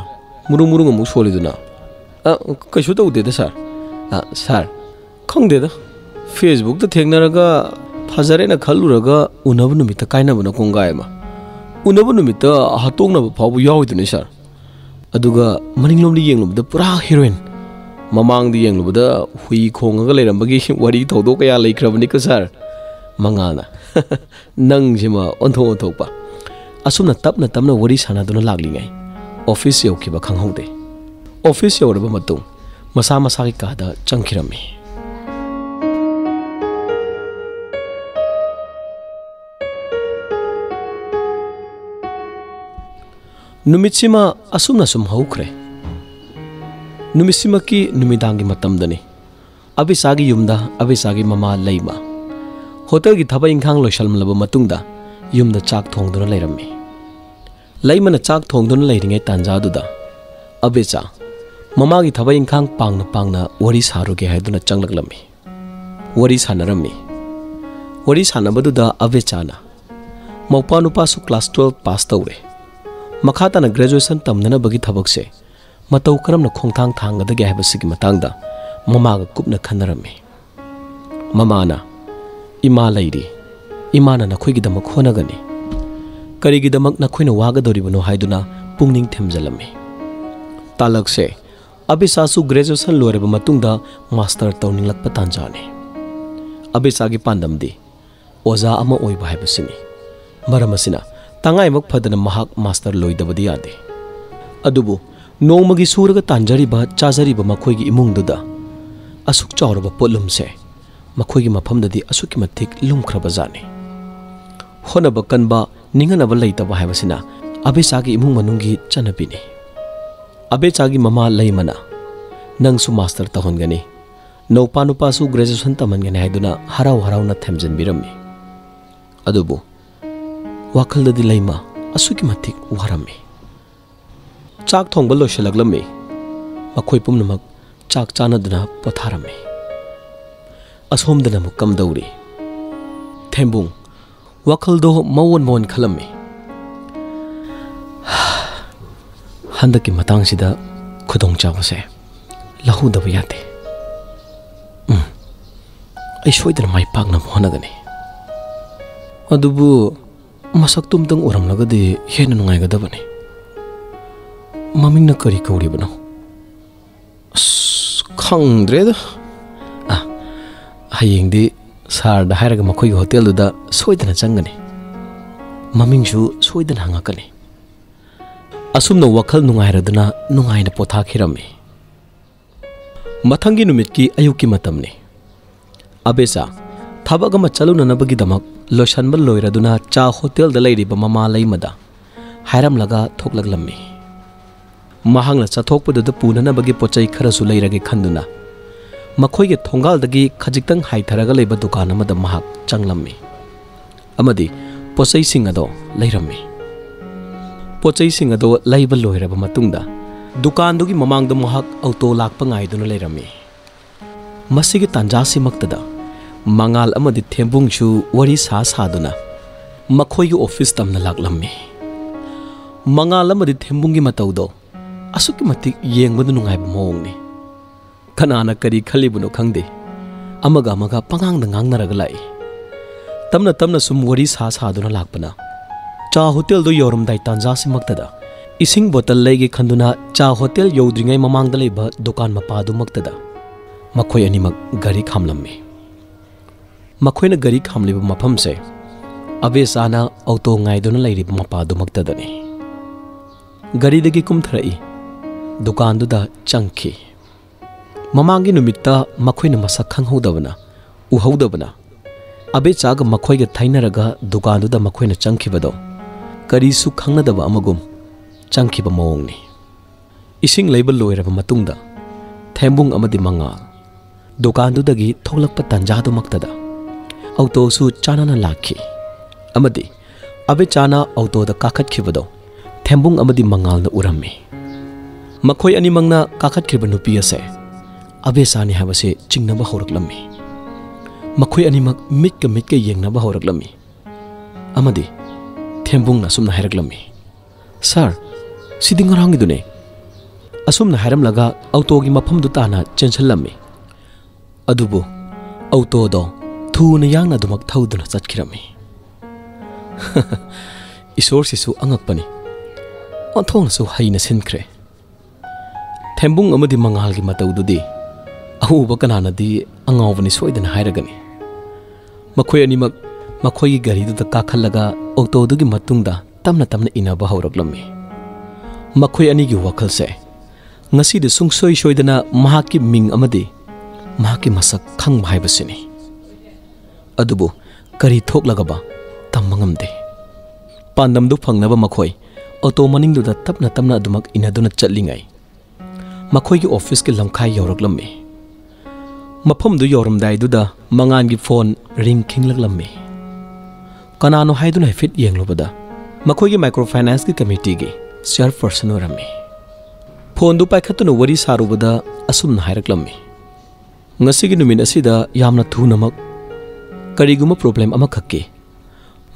ꯃꯨꯔꯨꯡ ꯃꯨꯔꯨꯡ ꯑꯃꯨꯛ ꯁꯣꯜꯂꯤꯗꯨꯅ? ꯑ, ꯀꯩꯁꯨ ꯇꯧꯗꯦꯗ ꯁꯥꯔ꯫ ꯑ, ꯁꯥꯔ, ꯈꯪꯗꯦꯗ, ꯐꯦꯁꯕꯨꯛꯇ ꯊꯦꯡꯅꯔꯒ ꯐꯖꯔꯦꯅ ꯈꯜꯂꯨꯔꯒ ꯎꯅꯕ ꯅꯨꯃꯤꯠꯇ ꯀꯥꯏꯅꯕꯅ ꯀꯣꯡꯒꯥꯏ ꯑꯃ, ꯎꯅꯕ ꯅꯨꯃꯤꯠꯇ ꯍꯥꯠꯇꯣꯛꯅꯕ ꯐꯥꯎꯕ ꯌꯥꯎꯔꯤꯗꯨꯅꯤ ꯁꯥꯔ꯫ ꯑꯗꯨꯒ ꯃꯅꯤꯡꯂꯣꯝꯗ ꯌꯦꯡꯂꯨꯕꯗ ꯄꯨꯔꯥ ꯍꯤꯔꯣꯏꯟ, ꯃꯃꯥꯡꯗ ꯌꯦꯡꯂꯨꯕꯗ ꯍꯨꯏ ꯈꯣꯡꯉꯒ ꯂꯩꯔꯝꯕꯒꯤ ꯋꯥꯔꯤ ꯊꯧꯗꯣꯛ ꯀꯌꯥ ꯂꯩꯈ꯭ꯔꯕꯅꯤꯀꯣ ꯁꯥꯔ꯫ ꯃꯉꯥꯜꯅ, "ꯅꯪꯁꯤꯃ ꯑꯣꯟꯊꯣꯛ ꯑꯣꯟꯊꯣꯛꯄ"꯫ ꯑꯁꯨꯝꯅ ꯇꯞꯅ ꯇꯞꯅ ꯋꯥꯔꯤ ꯁꯥꯟꯅꯗꯨꯅ ꯂꯥꯛꯂꯤꯉꯩ ꯑꯣꯐꯤꯁ ꯌꯧꯈꯤꯕ ꯈꯪꯍꯧꯗꯦ꯫ ꯑꯣꯐꯤꯁ ꯌꯧꯔꯕ ꯃꯇꯨꯡ ꯃꯁꯥ ꯃꯁꯥꯒꯤ ꯀꯥꯗ ꯆꯪꯈꯤꯔꯝꯃꯤ꯫ ꯅꯨꯃꯤꯠꯁꯤꯃ ꯑꯁꯨꯝꯅ ꯁꯨꯝ ꯍꯧꯈ꯭ꯔꯦ꯫ ꯅꯨꯃꯤꯠꯁꯤꯃꯛꯀꯤ ꯅꯨꯃꯤꯗꯥꯡꯒꯤ ꯃꯇꯝꯗꯅꯤ꯫ ꯑꯕꯤꯆꯥꯒꯤ ꯌꯨꯝꯗ ꯑꯕꯤꯆꯥꯒꯤ ꯃꯃꯥ ꯂꯩꯃ ꯍꯣꯇꯦꯜꯒꯤ ꯊꯕꯛ ꯏꯪꯈꯥꯡ ꯂꯣꯏꯁꯜꯂꯕ ꯃꯇꯨꯡꯗ ꯌꯨꯝꯗ ꯆꯥꯛ ꯊꯣꯡꯗꯨꯅ ꯂꯩꯔꯝꯃꯤ꯫ ꯂꯩꯃꯅ ꯆꯥꯛ ꯊꯣꯡꯗꯨꯅ ꯂꯩꯔꯤꯉꯩ ꯇꯥꯟꯖꯥꯗꯨꯗ ꯑꯕꯤꯆꯥ ꯃꯃꯥꯒꯤ ꯊꯕꯛ ꯏꯪꯈꯥꯡ ꯄꯥꯡꯅ ꯄꯥꯡꯅ ꯋꯥꯔꯤ ꯁꯥꯔꯨꯒꯦ ꯍꯥꯏꯗꯨꯅ ꯆꯪꯂꯛꯂꯝꯃꯤ꯫ ꯋꯥꯔꯤ ꯁꯥꯟꯅꯔꯝꯃꯤ꯫ ꯋꯥꯔꯤ ꯁꯥꯟꯅꯕꯗꯨꯗ ꯑꯕꯤꯆꯥꯅ ꯃꯧꯄꯥ ꯅꯨꯄꯥꯁꯨ ꯀ꯭ꯂꯥꯁ ꯇꯨꯋꯦꯜꯐ ꯄꯥꯁ ꯇꯧꯔꯦ, ꯃꯈꯥ ꯇꯥꯅ ꯒ꯭ꯔꯦꯖꯨꯑꯦꯁꯟ ꯇꯝꯅꯅꯕꯒꯤ ꯊꯕꯛꯁꯦ ꯃꯇꯧ ꯀꯔꯝꯅ ꯈꯣꯡꯊꯥꯡ ꯊꯥꯡꯒꯗꯒꯦ ꯍꯥꯏꯕꯁꯤꯒꯤ ꯃꯇꯥꯡꯗ ꯃꯃꯥꯒ ꯀꯨꯞꯅ ꯈꯟꯅꯔꯝꯃꯤ꯫ ꯃꯃꯥꯅ, "ꯏꯃꯥ ꯂꯩꯔꯤ, ꯏꯃꯥꯅ ꯅꯈꯣꯏꯒꯤꯗꯃꯛ ꯍꯣꯠꯅꯒꯅꯤ, ꯀꯔꯤꯒꯤꯗꯃꯛ ꯅꯈꯣꯏꯅ ꯋꯥꯒꯗꯧꯔꯤꯕꯅꯣ?" ꯍꯥꯏꯗꯨꯅ ꯄꯨꯛꯅꯤꯡ ꯊꯦꯝꯖꯤꯜꯂꯝꯃꯤ꯫ ꯇꯥꯂꯛꯁꯦ ꯑꯕꯤꯆꯥꯁꯨ ꯒ꯭ꯔꯦꯖꯨꯑꯦꯁꯟ ꯂꯣꯏꯔꯕ ꯃꯇꯨꯡꯗ ꯃꯥꯁꯇꯔ ꯇꯧꯅꯤꯡꯂꯛꯄ ꯇꯥꯟꯖꯥꯅꯤ꯫ ꯑꯕꯤꯆꯥꯒꯤ ꯄꯥꯟꯗꯝꯗꯤ ꯑꯣꯖꯥ ꯑꯃ ꯑꯣꯏꯕ ꯍꯥꯏꯕꯁꯤꯅꯤ꯫ ꯃꯔꯝ ꯑꯁꯤꯅ ꯇꯉꯥꯏꯃꯛ ꯐꯗꯅ ꯃꯍꯥꯛ ꯃꯥꯁꯇꯔ ꯂꯣꯏꯗꯕꯗꯤ ꯌꯥꯗꯦ꯫ ꯑꯗꯨꯕꯨ ꯅꯣꯡꯃꯒꯤ ꯁꯨꯔꯒ ꯇꯥꯟꯖꯔꯤꯕ ꯆꯥꯖꯔꯤꯕ ꯃꯈꯣꯏꯒꯤ ꯏꯃꯨꯡꯗꯨꯗ ꯑꯁꯨꯛ ꯆꯥꯎꯔꯕ ꯄꯣꯠꯂꯨꯝꯁꯦ ꯃꯈꯣꯏꯒꯤ ꯃꯐꯝꯗꯗꯤ ꯑꯁꯨꯛꯀꯤ ꯃꯇꯤꯛ ꯂꯨꯝꯈ꯭ꯔꯕ ꯖꯥꯠꯅꯤ꯫ ꯍꯣꯠꯅꯕ ꯀꯟꯕ, ꯅꯤꯡꯍꯟꯅꯕ ꯂꯩꯇꯕ ꯍꯥꯏꯕꯁꯤꯅ ꯑꯕꯦꯆꯥꯒꯤ ꯏꯃꯨꯡ ꯃꯅꯨꯡꯒꯤ ꯆꯠꯅꯕꯤꯅꯤ꯫ ꯑꯕꯦꯆꯥꯒꯤ ꯃꯃꯥ ꯂꯩꯃꯅ, "ꯅꯪꯁꯨ ꯃꯥꯁꯇꯔ ꯇꯧꯍꯟꯒꯅꯤ, ꯅꯧꯄꯥ ꯅꯨꯄꯥꯁꯨ ꯒ꯭ꯔꯦꯖꯨꯑꯦꯁꯟ ꯇꯝꯍꯟꯒꯅꯤ" ꯍꯥꯏꯗꯨꯅ ꯍꯔꯥꯎ ꯍꯔꯥꯎꯅ ꯊꯦꯝꯖꯤꯟꯕꯤꯔꯝꯃꯤ꯫ ꯑꯗꯨꯕꯨ ꯋꯥꯈꯜꯗꯗꯤ ꯂꯩꯃ ꯑꯁꯨꯛꯀꯤ ꯃꯇꯤꯛ ꯋꯥꯔꯝꯃꯤ꯫ ꯆꯥꯛ ꯊꯣꯡꯕ ꯂꯣꯏꯁꯤꯜꯂꯛꯂꯝꯃꯤ꯫ ꯃꯈꯣꯏ ꯄꯨꯝꯅꯃꯛ ꯆꯥꯛ ꯆꯥꯅꯗꯨꯅ ꯄꯣꯊꯥꯔꯝꯃꯤ꯫ ꯑꯁꯣꯝꯗꯅ ꯑꯃꯨꯛ ꯀꯝꯗꯧꯔꯤ? ꯊꯦꯝꯕꯨꯡ ꯋꯥꯈꯜꯗꯣ ꯃꯑꯣꯟ ꯃꯑꯣꯟ ꯈꯜꯂꯝꯃꯤ꯫ ꯍꯟꯗꯛꯀꯤ ꯃꯇꯥꯡꯁꯤꯗ ꯈꯨꯗꯣꯡꯆꯥꯕꯁꯦ ꯂꯧꯍꯧꯗꯕ ꯌꯥꯗꯦ꯫ ꯎꯝ, ꯑꯩ ꯁꯣꯏꯗꯅ ꯃꯥꯏ ꯄꯥꯛꯅꯕ ꯍꯣꯠꯅꯒꯅꯤ꯫ ꯑꯗꯨꯕꯨ ꯃꯁꯛꯇꯨꯝꯇꯪ ꯎꯔꯝꯂꯒꯗꯤ ꯍꯦꯟꯅ ꯅꯨꯡꯉꯥꯏꯒꯗꯕꯅꯤ꯫ ꯃꯃꯤꯡꯅ ꯀꯔꯤ ꯀꯧꯔꯤꯕꯅꯣ? ꯑꯁ, ꯈꯪꯗ꯭ꯔꯦꯗ꯫ ꯑ, ꯍꯌꯦꯡꯗꯤ ꯁꯥꯔꯗ ꯍꯥꯏꯔꯒ ꯃꯈꯣꯏꯒꯤ ꯍꯣꯇꯦꯜꯗꯨꯗ ꯁꯣꯏꯗꯅ ꯆꯪꯒꯅꯤ꯫ ꯃꯃꯤꯡꯁꯨ ꯁꯣꯏꯗꯅ ꯍꯪꯉꯛꯀꯅꯤ꯫ ꯑꯁꯨꯝꯅ ꯋꯥꯈꯜ ꯅꯨꯡꯉꯥꯏꯔꯗꯨꯅ ꯅꯨꯡꯉꯥꯏꯅ ꯄꯣꯊꯥꯈꯤꯔꯝꯃꯤ꯫ ꯃꯊꯪꯒꯤ ꯅꯨꯃꯤꯠꯀꯤ ꯑꯌꯨꯛꯀꯤ ꯃꯇꯝꯅꯤ꯫ ꯑꯕꯦꯆꯥ ꯊꯕꯛ ꯑꯃ ꯆꯠꯂꯨꯅꯅꯕꯒꯤꯗꯃꯛ ꯂꯣꯏꯁꯟꯕ ꯂꯣꯏꯔꯗꯨꯅ ꯆꯥ ꯍꯣꯇꯦꯜꯗ ꯂꯩꯔꯤꯕ ꯃꯃꯥ ꯂꯩꯃꯗ ꯍꯥꯏꯔꯝꯂꯒ ꯊꯣꯛꯂꯛꯂꯝꯃꯤ꯫ ꯃꯍꯥꯛꯅ ꯆꯠꯊꯣꯛꯄꯗꯨꯗ ꯄꯨꯅꯅꯕꯒꯤ ꯄꯣꯠ ꯆꯩ ꯈꯔꯁꯨ ꯂꯩꯔꯒꯦ ꯈꯟꯗꯨꯅ ꯃꯈꯣꯏꯒꯤ ꯊꯣꯡꯒꯥꯜꯗꯒꯤ ꯈꯖꯤꯛꯇꯪ ꯍꯥꯏꯊꯔꯒ ꯂꯩꯕ ꯗꯨꯀꯥꯟ ꯑꯃꯗ ꯃꯍꯥꯛ ꯆꯪꯂꯝꯃꯤ ꯑꯃꯗꯤ ꯄꯣꯠ ꯆꯩꯁꯤꯡ ꯑꯗꯣ ꯂꯩꯔꯝꯃꯤ꯫ ꯄꯣꯠ ꯆꯩꯁꯤꯡ ꯑꯗꯣ ꯂꯩꯕ ꯂꯣꯏꯔꯕ ꯃꯇꯨꯡꯗ ꯗꯨꯀꯥꯟꯗꯨꯒꯤ ꯃꯃꯥꯡꯗ ꯃꯍꯥꯛ ꯑꯣꯇꯣ ꯂꯥꯛꯄ ꯉꯥꯏꯗꯨꯅ ꯂꯩꯔꯝꯃꯤ꯫ ꯃꯁꯤꯒꯤ ꯇꯥꯟꯖꯥꯁꯤꯃꯛꯇꯗ ꯃꯉꯥꯜ ꯑꯃꯗꯤ ꯊꯦꯝꯕꯨꯡꯁꯨ ꯋꯥꯔꯤ ꯁꯥ ꯁꯥꯗꯨꯅ ꯃꯈꯣꯏꯒꯤ ꯑꯣꯐꯤꯁ ꯇꯝꯅ ꯂꯥꯛꯂꯝꯃꯤ꯫ ꯃꯉꯥꯜ ꯑꯃꯗꯤ ꯊꯦꯝꯕꯨꯡꯒꯤ ꯃꯇꯧꯗꯣ ꯑꯁꯨꯛꯀꯤ ꯃꯇꯤꯛ ꯌꯦꯡꯕꯗ ꯅꯨꯡꯉꯥꯏꯕ ꯃꯑꯣꯡꯅꯤ꯫ ꯀꯅꯥꯅ ꯀꯔꯤ ꯈꯜꯂꯤꯕꯅꯣ ꯈꯪꯗꯦ, ꯑꯃꯒ ꯑꯃꯒ ꯄꯉꯥꯡꯗ ꯉꯥꯡꯅꯔꯒ ꯂꯥꯛꯏ꯫ ꯇꯞꯅ ꯇꯞꯅ ꯁꯨꯝ ꯋꯥꯔꯤ ꯁꯥ ꯁꯥꯗꯨꯅ ꯂꯥꯛꯄꯅ ꯆꯥ ꯍꯣꯇꯦꯜꯗꯨ ꯌꯧꯔꯝꯗꯥꯏ ꯇꯥꯟꯖꯥꯁꯤꯃꯛꯇꯗ ꯏꯁꯤꯡ ꯕꯣꯇꯜ ꯂꯩꯒꯦ ꯈꯟꯗꯨꯅ ꯆꯥ ꯍꯣꯇꯦꯜ ꯌꯧꯗ꯭ꯔꯤꯉꯩ ꯃꯃꯥꯡꯗ ꯂꯩꯕ ꯗꯨꯀꯥꯟ ꯃꯄꯥꯗꯨꯃꯛꯇꯗ ꯃꯈꯣꯏ ꯑꯅꯤꯃꯛ ꯒꯥꯔꯤ ꯈꯥꯝꯂꯝꯃꯤ꯫ ꯃꯈꯣꯏꯅ ꯒꯥꯔꯤ ꯈꯥꯝꯂꯤꯕ ꯃꯐꯝꯁꯦ ꯑꯕꯦꯆꯥꯅ ꯑꯣꯇꯣ ꯉꯥꯏꯗꯨꯅ ꯂꯩꯔꯤꯕ ꯃꯄꯥꯗꯨꯃꯛꯇꯗꯅꯤ꯫ ꯒꯥꯔꯤꯗꯒꯤ ꯀꯨꯝꯊꯔꯛꯏ, ꯗꯨꯀꯥꯟꯗꯨꯗ ꯆꯪꯈꯤ꯫ ꯃꯃꯥꯡꯒꯤ ꯅꯨꯃꯤꯠꯇ ꯃꯈꯣꯏꯅ ꯃꯁꯛ ꯈꯪꯍꯧꯗꯕꯅ, ꯎꯍꯧꯗꯕꯅ, ꯑꯕꯦꯆꯥꯒ ꯃꯈꯣꯏꯒ ꯊꯩꯅꯔꯒ ꯗꯨꯀꯥꯟꯗꯨꯗ ꯃꯈꯣꯏꯅ ꯆꯪꯈꯤꯕꯗꯣ ꯀꯔꯤꯁꯨ ꯈꯪꯅꯗꯕ ꯑꯃꯒꯨꯝ ꯆꯪꯈꯤꯕ ꯃꯑꯣꯡꯅꯤ꯫ ꯏꯁꯤꯡ ꯂꯩꯕ ꯂꯣꯏꯔꯕ ꯃꯇꯨꯡꯗ ꯊꯦꯝꯕꯨꯡ ꯑꯃꯗꯤ ꯃꯉꯥꯜ ꯗꯨꯀꯥꯟꯗꯨꯗꯒꯤ ꯊꯣꯛꯂꯛꯄ ꯇꯥꯟꯖꯥꯗꯨꯃꯛꯇꯗ ꯑꯣꯇꯣꯁꯨ ꯆꯥꯅꯅ ꯂꯥꯛꯈꯤ ꯑꯃꯗꯤ ꯑꯕꯦꯆꯥꯅ ꯑꯣꯇꯣꯗ ꯀꯥꯈꯠꯈꯤꯕꯗꯣ ꯊꯦꯝꯕꯨꯡ ꯑꯃꯗꯤ ꯃꯉꯥꯜꯅ ꯎꯔꯝꯃꯤ꯫ ꯃꯈꯣꯏ ꯑꯅꯤꯃꯛꯅ ꯀꯥꯈꯠꯈ꯭ꯔꯤꯕ ꯅꯨꯄꯤ ꯑꯁꯦ ꯑꯕꯦꯆꯥꯅꯤ ꯍꯥꯏꯕꯁꯦ ꯆꯤꯡꯅꯕ ꯍꯧꯔꯛꯂꯝꯃꯤ꯫ ꯃꯈꯣꯏ ꯑꯅꯤꯃꯛ ꯃꯤꯠꯀ ꯃꯤꯠꯀ ꯌꯦꯡꯅꯕ ꯍꯧꯔꯛꯂꯝꯃꯤ ꯑꯃꯗꯤ ꯊꯦꯝꯕꯨꯡꯅ ꯑꯁꯨꯝꯅ ꯍꯥꯏꯔꯛꯂꯝꯃꯤ, "ꯁꯥꯔ, ꯁꯤꯗꯤ ꯉꯔꯥꯡꯒꯤꯗꯨꯅꯦ꯫ ꯑꯁꯨꯝꯅ ꯍꯥꯏꯔꯝꯂꯒ ꯑꯣꯇꯣꯒꯤ ꯃꯐꯝꯗꯨ ꯇꯥꯅ ꯆꯦꯟꯁꯤꯜꯂꯝꯃꯤ꯫ ꯑꯗꯨꯕꯨ ꯑꯣꯇꯣꯗꯣ ꯊꯨꯅ ꯌꯥꯡꯅ ꯑꯗꯨꯃꯛ ꯊꯧꯗꯨꯅ ꯆꯠꯈꯤꯔꯝꯃꯤ꯫ ꯏꯁꯣꯔꯁꯤꯁꯨ ꯑꯉꯛꯄꯅꯤ, ꯑꯣꯟꯊꯣꯛꯅꯁꯨ ꯍꯩꯅ ꯁꯤꯟꯈ꯭ꯔꯦ꯫ ꯊꯦꯝꯕꯨꯡ ꯑꯃꯗꯤ ꯃꯉꯥꯜꯒꯤ ꯃꯇꯧꯗꯨꯗꯤ ꯑꯎꯕ ꯀꯅꯥꯅꯗꯤ ꯑꯉꯥꯎꯕꯅꯤ ꯁꯣꯏꯗꯅ ꯍꯥꯏꯔꯒꯅꯤ꯫ ꯃꯈꯣꯏ ꯑꯅꯤꯃꯛ ꯃꯈꯣꯏꯒꯤ ꯒꯥꯔꯤꯗꯨꯗ ꯀꯥꯈꯠꯂꯒ ꯑꯣꯇꯣꯗꯨꯒꯤ ꯃꯇꯨꯡꯗ ꯇꯞꯅ ꯇꯞꯅ ꯏꯟꯅꯕ ꯍꯧꯔꯛꯂꯝꯃꯤ꯫ ꯃꯈꯣꯏ ꯑꯅꯤꯒꯤ ꯋꯥꯈꯜꯁꯦ ꯉꯁꯤꯗꯤ ꯁꯨꯡꯁꯣꯏ ꯁꯣꯏꯗꯅ ꯃꯍꯥꯛꯀꯤ ꯃꯤꯡ ꯑꯃꯗꯤ ꯃꯍꯥꯛꯀꯤ ꯃꯁꯛ ꯈꯪꯕ ꯍꯥꯏꯕꯁꯤꯅꯤ꯫ ꯑꯗꯨꯕꯨ ꯀꯔꯤ ꯊꯣꯛꯂꯒꯕ ꯇꯝꯕ ꯉꯝꯗꯦ꯫ ꯄꯥꯟꯗꯝꯗꯨ ꯐꯪꯅꯕ ꯃꯈꯣꯏ ꯑꯣꯇꯣ ꯃꯅꯤꯡꯗꯨꯗ ꯇꯞꯅ ꯇꯞꯅ ꯑꯗꯨꯃꯛ ꯏꯟꯅꯗꯨꯅ ꯆꯠꯂꯤꯉꯩ ꯃꯈꯣꯏꯒꯤ ꯑꯣꯐꯤꯁꯀꯤ ꯂꯝꯈꯥꯏ ꯌꯧꯔꯛꯂꯝꯃꯤ꯫ ꯃꯐꯝꯗꯨ ꯌꯧꯔꯝꯗꯥꯏꯗꯨꯗ ꯃꯉꯥꯜꯒꯤ ꯐꯣꯟ ꯔꯤꯡ ꯈꯤꯡꯂꯛꯂꯝꯃꯤ꯫ ꯀꯅꯥꯅꯣ ꯍꯥꯏꯗꯨꯅ ꯍꯥꯏꯐꯦꯠ ꯌꯦꯡꯂꯨꯕꯗ ꯃꯈꯣꯏꯒꯤ ꯃꯥꯏꯀ꯭ꯔꯣ ꯐꯥꯏꯅꯥꯟꯁꯀꯤ ꯀꯃꯤꯇꯤꯒꯤ ꯆꯤꯌꯔꯄꯔꯁꯟ ꯑꯣꯏꯔꯝꯃꯤ꯫ ꯐꯣꯟꯗꯨ ꯄꯥꯏꯈꯠꯇꯨꯅ ꯋꯥꯔꯤ ꯁꯥꯔꯨꯕꯗ ꯑꯁꯨꯝꯅ ꯍꯥꯏꯔꯛꯂꯝꯃꯤ, "ꯉꯁꯤꯒꯤ ꯅꯨꯃꯤꯠ ꯑꯁꯤꯗ ꯌꯥꯝꯅ ꯊꯨꯅꯃꯛ ꯀꯔꯤꯒꯨꯝꯕ ꯄ꯭ꯔꯣꯕ꯭ꯂꯦꯝ ꯑꯃꯈꯛꯀꯤ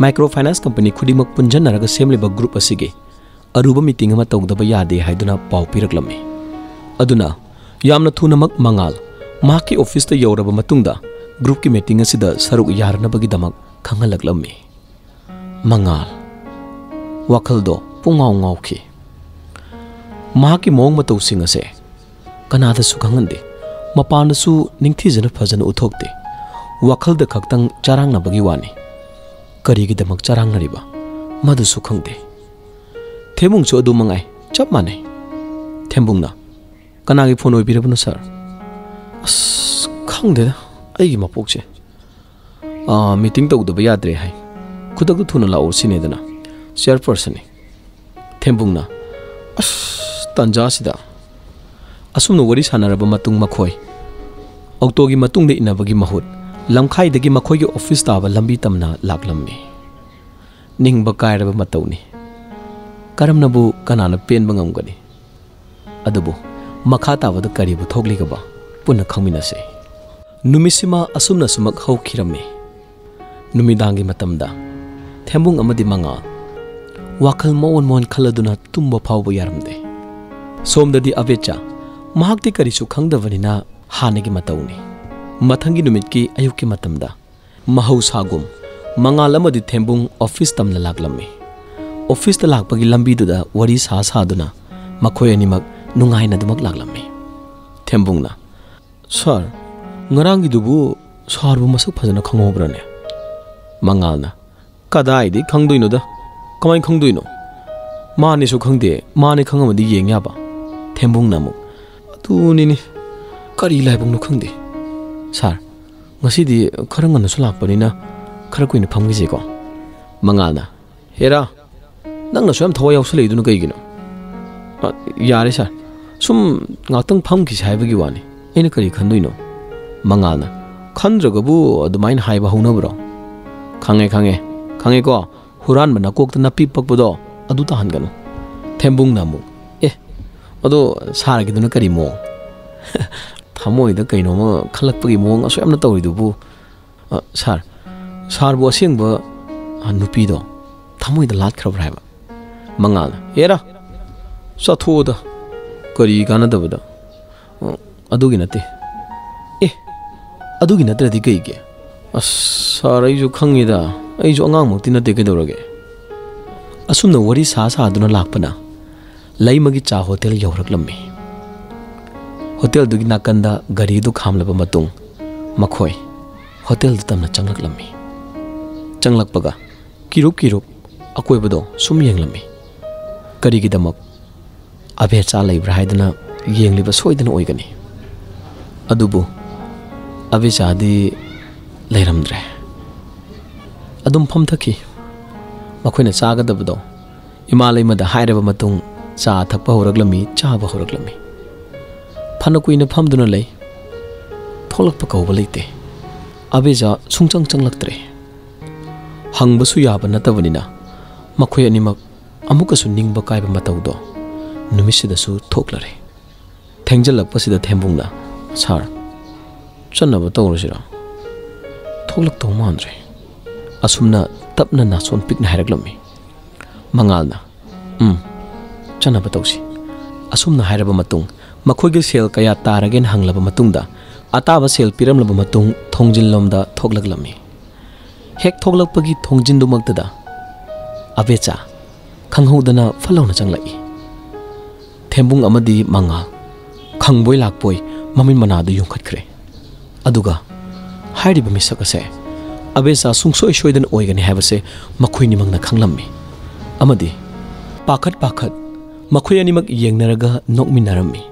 ꯃꯥꯏꯀ꯭ꯔꯣ ꯐꯥꯏꯅꯥꯟꯁ ꯀꯝꯄꯅꯤ ꯈꯨꯗꯤꯡꯃꯛ ꯄꯨꯟꯖꯟꯅꯔꯒ ꯁꯦꯝꯂꯤꯕ ꯒ꯭ꯔꯨꯞ ꯑꯁꯤꯒꯤ ꯑꯔꯨꯕ ꯃꯤꯇꯤꯡ ꯑꯃ ꯇꯧꯗꯕ ꯌꯥꯗꯦ" ꯍꯥꯏꯗꯨꯅ ꯄꯥꯎ ꯄꯤꯔꯛꯂꯝꯃꯤ꯫ ꯑꯗꯨꯅ ꯌꯥꯝꯅ ꯊꯨꯅꯃꯛ ꯃꯉꯥꯜ ꯃꯍꯥꯛꯀꯤ ꯑꯣꯐꯤꯁꯇ ꯌꯧꯔꯕ ꯃꯇꯨꯡꯗ ꯒ꯭ꯔꯨꯞꯀꯤ ꯃꯤꯇꯤꯡ ꯑꯁꯤꯗ ꯁꯔꯨꯛ ꯌꯥꯔꯅꯕꯒꯤꯗꯃꯛ ꯈꯪꯍꯜꯂꯛꯂꯝꯃꯤ꯫ ꯃꯉꯥꯜ ꯋꯥꯈꯜꯗꯣ ꯄꯨꯡꯉꯥꯎ ꯉꯥꯎꯈꯤ꯫ ꯃꯍꯥꯛꯀꯤ ꯃꯑꯣꯡ ꯃꯇꯧꯁꯤꯡ ꯑꯁꯦ ꯀꯅꯥꯗꯁꯨ ꯈꯪꯍꯟꯗꯦ, ꯃꯄꯥꯟꯗꯁꯨ ꯅꯤꯡꯊꯤꯖꯅ ꯐꯖꯅ ꯎꯠꯊꯣꯛꯇꯦ꯫ ꯋꯥꯈꯜꯗ ꯈꯛꯇꯪ ꯆꯔꯥꯡꯅꯕꯒꯤ ꯋꯥꯅꯤ꯫ ꯀꯔꯤꯒꯤꯗꯃꯛ ꯆꯔꯥꯡꯅꯔꯤꯕ? ꯃꯗꯨꯁꯨ ꯈꯪꯗꯦ꯫ ꯊꯦꯝꯕꯨꯡꯁꯨ ꯑꯗꯨ ꯃꯉꯥꯏ, ꯆꯞ ꯃꯥꯟꯅꯩ꯫ ꯊꯦꯝꯕꯨꯡꯅ, "ꯀꯅꯥꯒꯤ ꯐꯣꯟ ꯑꯣꯏꯕꯤꯔꯕꯅꯣ, ꯁꯥꯔ?" "ꯑꯁ, ꯈꯪꯗꯦꯗ, ꯑꯩꯒꯤ ꯃꯄꯣꯛꯁꯦ꯫ ꯑꯥ, ꯃꯤꯇꯤꯡ ꯇꯧꯗꯕ ꯌꯥꯗ꯭ꯔꯦ ꯍꯥꯏ꯫ ꯈꯨꯗꯛꯇ ꯊꯨꯅ ꯂꯥꯛꯑꯣ ꯁꯤꯅꯦꯗꯅ ꯆꯤꯌꯔꯄꯔꯁꯟꯅꯤ꯫" ꯊꯦꯝꯕꯨꯡꯅ, "ꯑꯁ, ꯇꯥꯟꯖꯥꯁꯤꯗ!" ꯑꯁꯨꯝꯅ ꯋꯥꯔꯤ ꯁꯥꯟꯅꯔꯕ ꯃꯇꯨꯡ ꯃꯈꯣꯏ ꯑꯣꯇꯣꯒꯤ ꯃꯇꯨꯡꯗ ꯏꯟꯅꯕꯒꯤ ꯃꯍꯨꯠ ꯂꯝꯈꯥꯏꯗꯒꯤ ꯃꯈꯣꯏꯒꯤ ꯑꯣꯐꯤꯁ ꯇꯥꯕ ꯂꯝꯕꯤ ꯇꯝꯅ ꯂꯥꯛꯂꯝꯃꯤ꯫ ꯅꯤꯡꯕ ꯀꯥꯏꯔꯕ ꯃꯇꯧꯅꯤ꯫ ꯀꯔꯝꯅꯕꯨ ꯀꯅꯥꯅ ꯄꯦꯟꯕ ꯉꯝꯒꯅꯤ? ꯑꯗꯨꯕꯨ ꯃꯈꯥ ꯇꯥꯕꯗ ꯀꯔꯤꯕꯨ ꯊꯣꯛꯂꯤꯒꯕ ꯄꯨꯟꯅ ꯈꯪꯃꯤꯟꯅꯁꯤ꯫ ꯅꯨꯃꯤꯠꯁꯤꯃ ꯑꯁꯨꯝꯅ ꯁꯨꯃꯛ ꯍꯧꯈꯤꯔꯝꯃꯤ꯫ ꯅꯨꯃꯤꯗꯥꯡꯒꯤ ꯃꯇꯝꯗ ꯊꯦꯝꯕꯨꯡ ꯑꯃꯗꯤ ꯃꯉꯥꯜ ꯋꯥꯈꯜ ꯃꯑꯣꯟ ꯃꯑꯣꯟ ꯈꯜꯂꯗꯨꯅ ꯇꯨꯝꯕ ꯐꯥꯎꯕ ꯌꯥꯔꯝꯗꯦ꯫ ꯁꯣꯝꯗꯗꯤ ꯑꯕꯦꯆꯥ, ꯃꯍꯥꯛꯇꯤ ꯀꯔꯤꯁꯨ ꯈꯪꯗꯕꯅꯤꯅ ꯍꯥꯟꯅꯒꯤ ꯃꯇꯧꯅꯤ꯫ ꯃꯊꯪꯒꯤ ꯅꯨꯃꯤꯠꯀꯤ ꯑꯌꯨꯛꯀꯤ ꯃꯇꯝꯗ ꯃꯍꯧꯁꯥꯒꯨꯝ ꯃꯉꯥꯜ ꯑꯃꯗꯤ ꯊꯦꯝꯕꯨꯡ ꯑꯣꯐꯤꯁ ꯇꯝꯅ ꯂꯥꯛꯂꯝꯃꯤ꯫ ꯑꯣꯐꯤꯁꯇ ꯂꯥꯛꯄꯒꯤ ꯂꯝꯕꯤꯗꯨꯗ ꯋꯥꯔꯤ ꯁꯥ ꯁꯥꯗꯨꯅ ꯃꯈꯣꯏ ꯑꯅꯤꯃꯛ ꯅꯨꯡꯉꯥꯏꯅ ꯑꯗꯨꯃꯛ ꯂꯥꯛꯂꯝꯃꯤ꯫ ꯊꯦꯝꯕꯨꯡꯅ, "ꯁꯥꯔ, ꯉꯔꯥꯡꯒꯤꯗꯨꯕꯨ ꯁꯥꯔꯕꯨ ꯃꯁꯛ ꯐꯖꯅ ꯈꯪꯍꯧꯕ꯭ꯔꯅꯦ?" ꯃꯉꯥꯜꯅ, "ꯀꯗꯥꯏꯗꯩ ꯈꯪꯗꯣꯏꯅꯣꯗ? ꯀꯃꯥꯏ ꯈꯪꯗꯣꯏꯅꯣ? ꯃꯥꯅꯦꯁꯨ ꯈꯪꯗꯦ, ꯃꯥꯅꯦ ꯈꯪꯉꯝꯃꯗꯤ ꯌꯦꯡ ꯌꯥꯕ꯫" ꯊꯦꯝꯕꯨꯡꯅ ꯑꯃꯨꯛ, "ꯑꯗꯨꯅꯤꯅꯦ, ꯀꯔꯤ ꯂꯥꯏꯕꯛꯅꯣ ꯈꯪꯗꯦ꯫ ꯁꯥꯔ, ꯉꯁꯤꯗꯤ ꯈꯔ ꯉꯟꯅꯁꯨ ꯂꯥꯛꯄꯅꯤꯅ ꯈꯔ ꯀꯨꯏꯅ ꯐꯝꯈꯤꯁꯦꯀꯣ꯫" ꯃꯉꯥꯜꯅ, "ꯍꯦꯔꯥ, ꯅꯪꯅꯁꯨ ꯌꯥꯝ ꯊꯋꯥꯏ ꯌꯥꯎꯁꯜꯂꯛꯏꯗꯨꯅ ꯀꯩꯒꯤꯅꯣ?" "ꯑ, ꯌꯥꯔꯦ ꯁꯥꯔ, ꯁꯨꯝ ꯉꯥꯛꯇꯪ ꯐꯝꯈꯤꯁꯦ ꯍꯥꯏꯕꯒꯤ ꯋꯥꯅꯤ, ꯑꯩꯅ ꯀꯔꯤ ꯈꯟꯗꯣꯏꯅꯣ?" ꯃꯉꯥꯜꯅ, "ꯈꯟꯗ꯭ꯔꯒꯕꯨ ꯑꯗꯨꯃꯥꯏꯅ ꯍꯥꯏꯕ ꯍꯧꯅꯕ꯭ꯔꯣ?" "ꯈꯪꯉꯦ, ꯈꯪꯉꯦ, ꯈꯪꯉꯦꯀꯣ, ꯍꯨꯔꯥꯟꯕ ꯅꯀꯣꯛꯇ ꯅꯥꯄꯤ ꯄꯛꯄꯗꯣ ꯑꯗꯨ ꯇꯥꯍꯟꯒꯅꯨ꯫" ꯊꯦꯝꯕꯨꯡꯅ ꯑꯃꯨꯛ, "ꯑꯦ, ꯑꯗꯣ ꯁꯥꯔꯒꯤꯗꯨꯅ ꯀꯔꯤ ꯃꯑꯣꯡ?" ꯊꯃꯣꯏꯗ ꯀꯩꯅꯣꯝꯃ ꯈꯜꯂꯛꯄꯒꯤ ꯃꯑꯣꯡ ꯑꯁꯨꯛ ꯌꯥꯝꯅ ꯇꯧꯔꯤꯗꯨꯕꯨ꯫ "ꯑ, ꯁꯥꯔ, ꯁꯥꯔꯕꯨ ꯑꯁꯦꯡꯕ, ꯑ, ꯅꯨꯄꯤꯗꯣ ꯊꯃꯣꯏꯗ ꯂꯥꯠꯈ꯭ꯔꯕ꯭ꯔꯥ ꯍꯥꯏꯕ?" ꯃꯉꯥꯜꯅ, "ꯑꯦꯔꯥ, ꯆꯠꯊꯣꯛꯑꯣꯗ, ꯀꯔꯤ ꯀꯥꯟꯅꯗꯕꯗ? ꯑ, ꯑꯗꯨꯒꯤ ꯅꯠꯇꯦ꯫" "ꯑꯦ, ꯑꯗꯨꯒꯤ ꯅꯠꯇ꯭ꯔꯗꯤ ꯀꯩꯒꯤ?" "ꯑꯁ, ꯁꯥꯔ, ꯑꯩꯁꯨ ꯈꯪꯉꯤꯗ, ꯑꯩꯁꯨ ꯑꯉꯥꯡꯃꯛꯇꯤ ꯅꯠꯇꯦ, ꯀꯩꯗꯧꯔꯒꯦ?" ꯑꯁꯨꯝꯅ ꯋꯥꯔꯤ ꯁꯥ ꯁꯥꯗꯨꯅ ꯂꯥꯛꯄꯅ ꯂꯩꯃꯒꯤ ꯆꯥ ꯍꯣꯇꯦꯜ ꯌꯧꯔꯛꯂꯝꯃꯤ꯫ ꯍꯣꯇꯦꯜꯗꯨꯒꯤ ꯅꯥꯀꯟꯗ ꯒꯥꯔꯤꯗꯨ ꯈꯥꯝꯂꯕ ꯃꯇꯨꯡ ꯃꯈꯣꯏ ꯍꯣꯇꯦꯜꯗꯨ ꯇꯝꯅ ꯆꯪꯂꯛꯂꯝꯃꯤ꯫ ꯆꯪꯂꯛꯄꯒ ꯀꯤꯔꯨꯞ ꯀꯤꯔꯨꯞ ꯑꯀꯣꯏꯕꯗꯣ ꯁꯨꯝ ꯌꯦꯡꯂꯝꯃꯤ꯫ ꯀꯔꯤꯒꯤꯗꯃꯛ ꯑꯕꯦꯆꯥ ꯂꯩꯕ꯭ꯔꯥ ꯍꯥꯏꯗꯨꯅ ꯌꯦꯡꯂꯤꯕ ꯁꯣꯏꯗꯅ ꯑꯣꯏꯒꯅꯤ꯫ ꯑꯗꯨꯕꯨ ꯑꯕꯦꯆꯥꯗꯤ ꯂꯩꯔꯝꯗ꯭ꯔꯦ꯫ ꯑꯗꯨꯝ ꯐꯝꯊꯈꯤ꯫ ꯃꯈꯣꯏꯅ ꯆꯥꯒꯗꯕꯗꯣ ꯏꯃꯥ ꯂꯩꯃꯗ ꯍꯥꯏꯔꯕ ꯃꯇꯨꯡ ꯆꯥ ꯊꯛꯄ ꯍꯧꯔꯛꯂꯝꯃꯤ, ꯆꯥꯕ ꯍꯧꯔꯛꯂꯝꯃꯤ꯫ ꯐꯅ ꯀꯨꯏꯅ ꯐꯝꯗꯨꯅ ꯂꯩ꯫ ꯊꯣꯛꯂꯛꯄ ꯀꯧꯕ ꯂꯩꯇꯦ꯫ ꯑꯕꯦꯖꯥ ꯁꯨꯡꯆꯪ ꯆꯪꯂꯛꯇ꯭ꯔꯦ꯫ ꯍꯪꯕꯁꯨ ꯌꯥꯕ ꯅꯠꯇꯕꯅꯤꯅ ꯃꯈꯣꯏ ꯑꯅꯤꯃꯛ ꯑꯃꯨꯛꯀꯁꯨ ꯅꯤꯡꯕ ꯀꯥꯏꯕ ꯃꯇꯧꯗꯣ ꯅꯨꯃꯤꯠꯁꯤꯗꯁꯨ ꯊꯣꯛꯂꯔꯦ꯫ ꯊꯦꯡꯖꯤꯜꯂꯛꯄꯁꯤꯗ ꯊꯦꯝꯕꯨꯡꯅ, "ꯁꯥꯔ, ꯆꯠꯅꯕ ꯇꯧꯔꯁꯤꯔꯣ? ꯊꯣꯛꯂꯛꯇꯧ ꯃꯥꯟꯗ꯭ꯔꯦ꯫" ꯑꯁꯨꯝꯅ ꯇꯞꯅ ꯅꯥꯁꯣꯟ ꯄꯤꯛꯅ ꯍꯥꯏꯔꯛꯂꯝꯃꯤ꯫ ꯃꯉꯥꯜꯅ, "ꯎꯝ, ꯆꯠꯅꯕ ꯇꯧꯁꯤ꯫ ꯑꯁꯨꯝꯅ ꯍꯥꯏꯔꯕ ꯃꯇꯨꯡ, ꯃꯈꯣꯏꯒꯤ ꯁꯦꯜ ꯀꯌꯥ ꯇꯥꯔꯒꯦꯅ ꯍꯪꯂꯕ ꯃꯇꯨꯡꯗ, ꯑꯇꯥꯕ ꯁꯦꯜ ꯄꯤꯔꯝꯂꯕ ꯃꯇꯨꯡ ꯊꯣꯡꯖꯤꯜꯂꯣꯝꯗ ꯊꯣꯛꯂꯛꯂꯝꯃꯤ꯫ ꯍꯦꯛ ꯊꯣꯛꯂꯛꯄꯒꯤ ꯊꯣꯡꯖꯤꯟꯗꯨꯃꯛꯇꯗ ꯑꯕꯦꯆꯥ ꯈꯪꯍꯧꯗꯅ ꯐꯠ ꯂꯥꯎꯅ ꯆꯪꯂꯛꯏ꯫ ꯊꯦꯝꯕꯨꯡ ꯑꯃꯗꯤ ꯃꯉꯥꯜ ꯈꯪꯕꯣꯏ ꯂꯥꯛꯄꯣꯏ ꯃꯃꯤꯠ ꯃꯅꯥꯗꯨ ꯌꯨꯡꯈꯠꯈ꯭ꯔꯦ꯫ ꯑꯗꯨꯒ ꯍꯥꯏꯔꯤꯕ ꯃꯤꯁꯛ ꯑꯁꯦ ꯑꯕꯦꯆꯥ ꯁꯨꯡꯁꯣꯏ ꯁꯣꯏꯗꯅ ꯑꯣꯏꯒꯅꯤ ꯍꯥꯏꯕꯁꯦ ꯃꯈꯣꯏꯅꯤꯃꯛꯅ ꯈꯪꯂꯝꯃꯤ꯫ ꯑꯃꯗꯤ ꯄꯥꯈꯠ ꯄꯥꯈꯠ ꯃꯈꯣꯏ ꯑꯅꯤꯃꯛ ꯌꯦꯡꯅꯔꯒ ꯅꯣꯛꯃꯤꯟꯅꯔꯝꯃꯤ꯫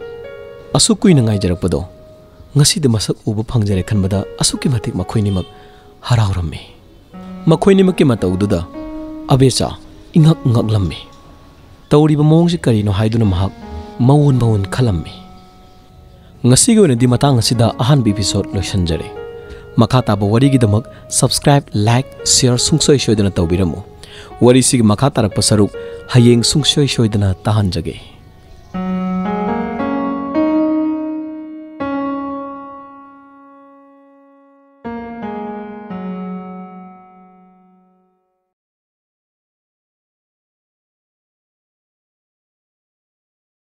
ꯑꯁꯨꯛ ꯀꯨꯏꯅ ꯉꯥꯏꯖꯔꯛꯄꯗꯣ ꯉꯁꯤꯗꯤ ꯃꯁꯛ ꯎꯕ ꯐꯪꯖꯔꯦ ꯈꯟꯕꯗ ꯑꯁꯨꯛꯀꯤ ꯃꯇꯤꯛ ꯃꯈꯣꯏꯅꯤꯃꯛ ꯍꯔꯥꯎꯔꯝꯃꯤ꯫ ꯃꯈꯣꯏꯅꯤꯃꯛꯀꯤ ꯃꯇꯧꯗꯨꯗ ꯑꯕꯦꯆꯥ ꯏꯉꯛ ꯉꯛꯂꯝꯃꯤ꯫ ꯇꯧꯔꯤꯕ ꯃꯑꯣꯡꯁꯤ ꯀꯔꯤꯅꯣ ꯍꯥꯏꯗꯨꯅ ꯃꯍꯥꯛ ꯃꯑꯣꯟ ꯃꯑꯣꯟ ꯈꯜꯂꯝꯃꯤ꯫ ꯉꯁꯤꯒꯤ ꯑꯣꯏꯅꯗꯤ ꯃꯇꯥꯡ ꯑꯁꯤꯗ ꯑꯍꯥꯟꯕ episode ꯂꯣꯏꯁꯤꯟꯖꯔꯦ꯫ ꯃꯈꯥ ꯇꯥꯕ ꯋꯥꯔꯤꯒꯤꯗꯃꯛ subscribe, like, share ꯁꯨꯡꯁꯣꯏ ꯁꯣꯏꯗꯅ ꯇꯧꯕꯤꯔꯝꯃꯨ꯫ ꯋꯥꯔꯤꯁꯤꯒꯤ ꯃꯈꯥ ꯇꯥꯔꯛꯄ ꯁꯔꯨꯛ ꯍꯌꯦꯡ ꯁꯨꯡꯁꯣꯏ ꯁꯣꯏꯗꯅ ꯇꯥꯍꯟꯖꯒꯦ꯫